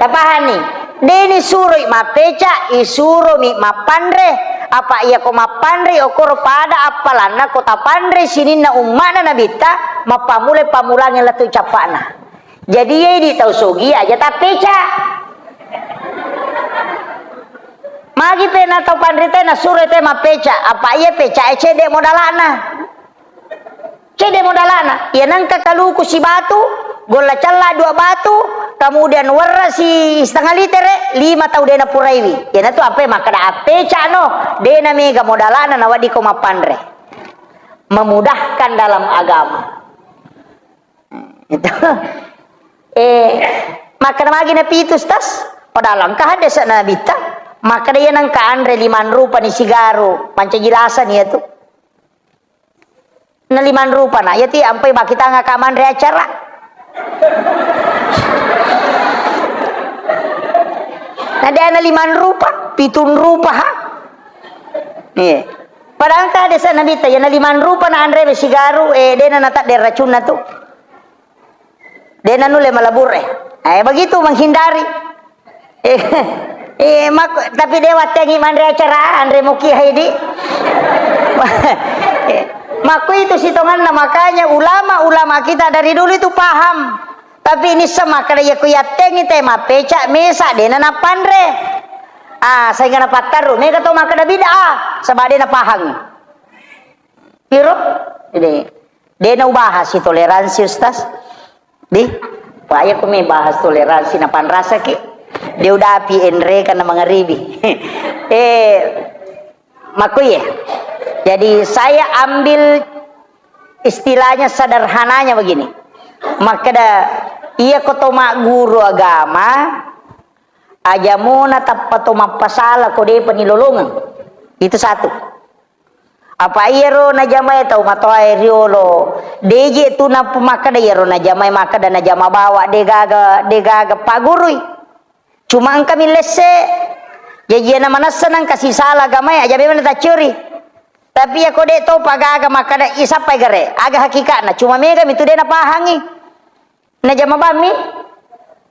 Tapahanni? Deni suroi mappeca, isuromi mappanre. Apa iya ko mappanre, okoro pada appalanna ko tapanre sininna umma'na Nabitta, mappammula pammulangnge lettu cappa'na. Jadi, iya idi tau sogi aja tappeca. Magi pena tau panrita nasuro te mappeca, apa iya peca e cedde modalana. Cedde modalana, iya nengka kaluku sibatu, golla cella dua batu, kemudian werra si setengah litere, lima tau dena puraiwi. Iyanatu ampe makkeda appecano, dena mega modalana naweddiko mappanre. Memudahkan dalam agama. Itu. Eh, makkeda magi napitu, Ustaz? Padahal engka haddese'na Nabitta. Makkeda iya nengka anre limang rupa ni sigaru, pancaji lasani iyatu. Na limang rupa na, iyati ampai bakitanga ka manre acara. Na de na limang rupa, pitung rupa ha. Iya. Padahal engka hadese Nabitta, iya na limang rupa na anre sigaru, eh, dena natadde racunna tu. Dena nulle malabur, eh. Eh, begitu menghindari. Eh, eh, mak-, tapi de wattengi manre acara, anre muki haidi. Eh, Aku itu sitonganna, makanya ulama-ulama kita dari dulu itu paham. Tapi ini semakkeda yakko yattengi te mappeca mesa dena napanre. Ah, sehingga napattarru. Mega to makkeda bid'ah, sebab dena paham. Piro? Ini. Dena ubahas si toleransi, Ustaz. Di, payah ku mi bahas toleransi, napanrasaki. Dia udah api enre karena mengeribi. Eh, makku ya. Jadi saya ambil istilahnya sederhananya begini. Makkeda, iya ko to magguru agama, aja mona tappa to mappasala ko depa nilolongeng. Itu satu. Apa iyaro najamae tau matoae riolo, deje tu nappu makkeda iyaro najamae makkeda najama bawa, degaga, degaga paggurui. Cuma engka mi lesse, jaji na manessa nangka sisala agamae, aja memang taccuri. Tapi iya ko de to pagaga makkeda isappai gare, aga hakikatna, cuma mega mi tu de napahangi. Najama bammi?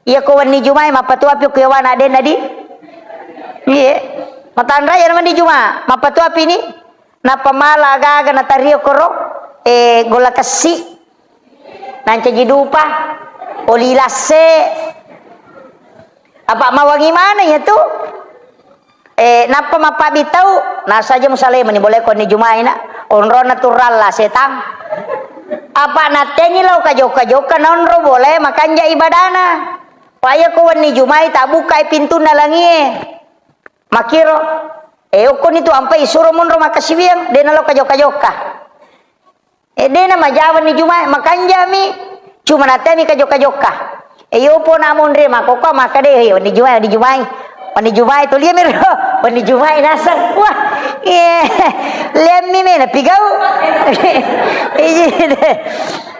Iya ko wenni Jumae mappatuapi ko yawana denna di? Iye. Matanra iya wenni Juma, mappatuapi ni? Nappa mala gaga natario koro, eh, gola kessi. Nancaji dupa, oli lasse. Apa mawangi mana ya tu? Eh, nappa mappabbitau, nasaja musalemani, boleh konni Jumaina, onrona turalla setang. Apa nattengi lao kajokka-jokka naonro boleh makanja ibadana. Paya ko wenni Jumai tabukkai pintunna langie. Makiro, eh, okkoni tu ampai suro monro makkasiwiang, de nalo kajokka-jokka. Eh, de na majawa ni Jumae, makanjami. Cuma natemi kajokka-jokka. Eh, yo po na monre makokko makkade, "Hei, wenni Jumae, wenni Jumae." Wenni Jumae tuli miro. Wenni Jumae naseng. Wah, eh, lemmi me na pigau. Iya, de.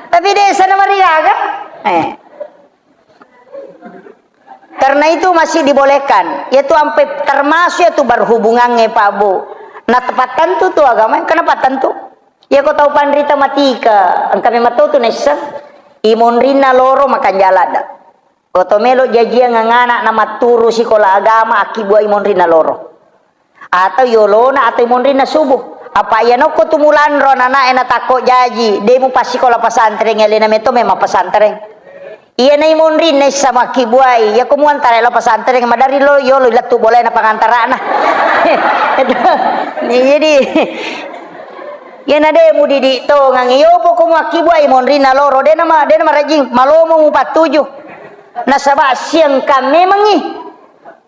Tapi de sana mariaga. Eh. Karena itu masih dibolehkan. Yaitu ampe termasuk yaitu berhubungannya Pak Bu. Nah, tepat tentu tu agama, kenapa tentu? Iya ko tau panrita matika, engka memang tau tu naisseng, i monrinna loro makanja ladda. Ko to melo jajiang angana na matturu sikola agama, akkibuai monrinna loro. Atau yolona atau i monrinna subuh. Apa iya nokko tu mulanro anana'e na takko jaji, de mu passikola pasantreng, alena meto memang pasantreng. Iya na i monrinna issa makkibuai, iya ko muantara lo pasantreng, madari lo yolo lettu bolae na pangantarana. Jadi, Iyana de mudidik tongang, iyo poko muakkibuai monrinna loro, de nama, de nama rajing, malomo mupattuju. Nasaba siengka memengi.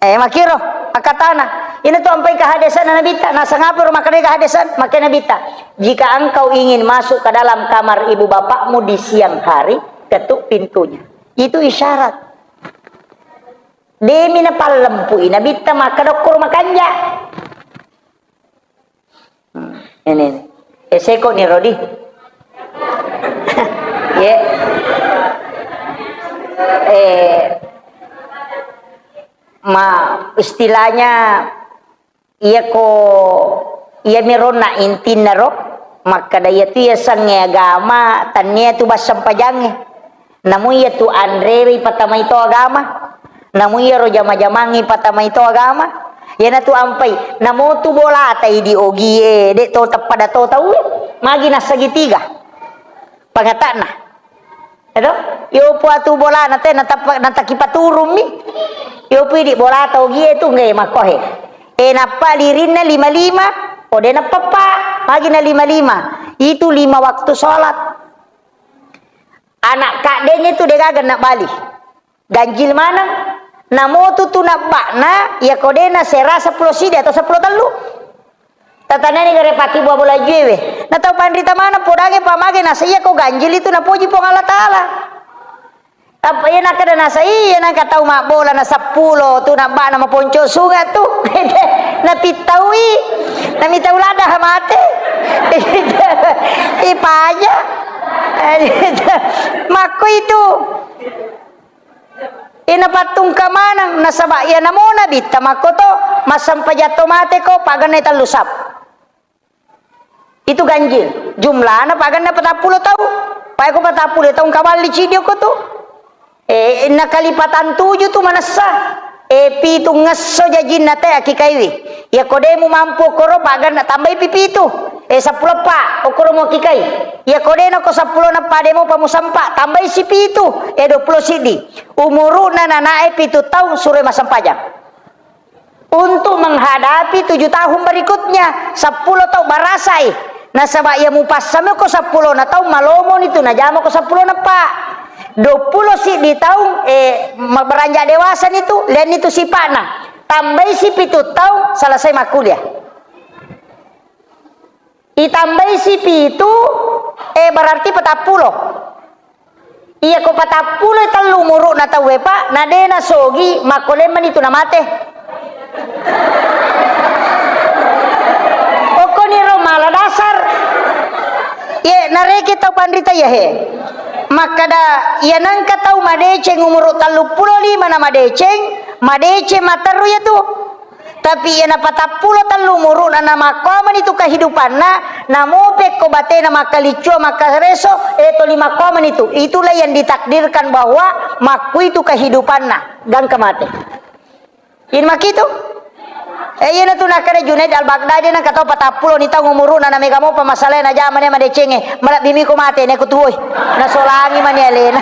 Eh, makiro, akatana. Ina tu ampai kehadesan Nabitta, nasangapero makkeda kehadesan, makkeda Nabitta. Jika engkau ingin masuk ke dalam kamar ibu bapakmu di siang hari, ketuk pintunya. Itu isyarat. Demi napallempui Nabitta makkeda okkoro makanja. Hmm, ini, ini. Eh, seko ni Rodi. Ye. Eh, ma, istilahnya, iya ko, iya mironna intinna ro, makkeda iya tu iya sangnge agama, tannia tu bassempajangnge. Namu iya tu anrewe ipatamai to agama. Namu iyaro jama-jamangnge ipatamai to agama. Iyana tu ampai. Namo tu bolata idi ogie, de to teppada to tauwe. Magi na segitiga. Pangata'na. Edo? Yo pu atu bolana te natappa-, nataki paturummi. Yo pu idi bolata ogie tu nge makkohe. E nappa lirinna lima-lima. O de nappa pa. Magi na lima-lima. Itu lima waktu sholat. Anak kaddenge tu degaga na bali. Ganjil maneng. Namotu tu nabba'na, iya ko de nasera seppulo sidi atau seppulo tellu. Tatanani gare pati buah bola juewe. Na tau panrita maneng podange pamage nasa iya ko ganjil itu napoji Puang Allah Ta'ala. Tapi iya nakkeda nasa iya nangka tau mabbola na seppulo tu nabba'na maponco sunga tu. Napittaui. Namitau ladda mate. Ipaja. Makko itu. Ina pattungka maneng, nasaba iya namo Nabitta makkoto, massempajang to mate ko, pagennai tellu sap. Itu ganjil. Jumlana pagenna patappulo tau. Pae ko patappulo tau engka balli cidio ko tu. Eh, nakalipatan tuju tu manessa. Eh, pitu ngesso jajinna te akikaiwi. Iya ko de mu mampu koro pagenna tambai pi pitu. Eh, seppulo eppa, okkoro muakkikai. Iya ko dena ko seppulo na eppa, de mopa musempa, tambai si pitu, eh, dua puluh siddi. Umuru'na nanae pitu taung, suroi massempajang. Untuk menghadapi tujuh tahun berikutnya, seppulo taung barasai. Nasaba iya mupassami ko seppulo na taung, malomoni tu najama ko seppulo na eppa. Dua puluh siddi taung, eh, ma-, beranjak dewasa ni tu, lianni tu sipa'na. Tambai si pitu taung, selesai makkuliah. Itambai si pitu, eh, berarti patappulo. Iya ko patappulo tellu umuru'na tauwe, Pak, na de nasogi, makko lemmani tu namate. Okkoni ro mala dasar. Ye, nareke tau panrita iya he. Makkada, iya nengka tau madeceng umuru telluppulo lima na madeceng, madeceng matteru iya tu. Tapi iya napatappulo tellu umuru'na, namakkuamani tu kehidupanna, namopekko batena makkaliccua, makkareso, eh, toli makkuamani tu. Itulah yang ditakdirkan bahwa makkui tu kehidupanna, gangka mate. Ini makitu? Eh, iya natu nakkeda Junaid Al-Baghdadi, nengka tau patappulo ni taung umuru'na, namega mopa masalahna, najamani madecengnge, malebbi miko mate, neko tuoi. Nasolangi mani alena.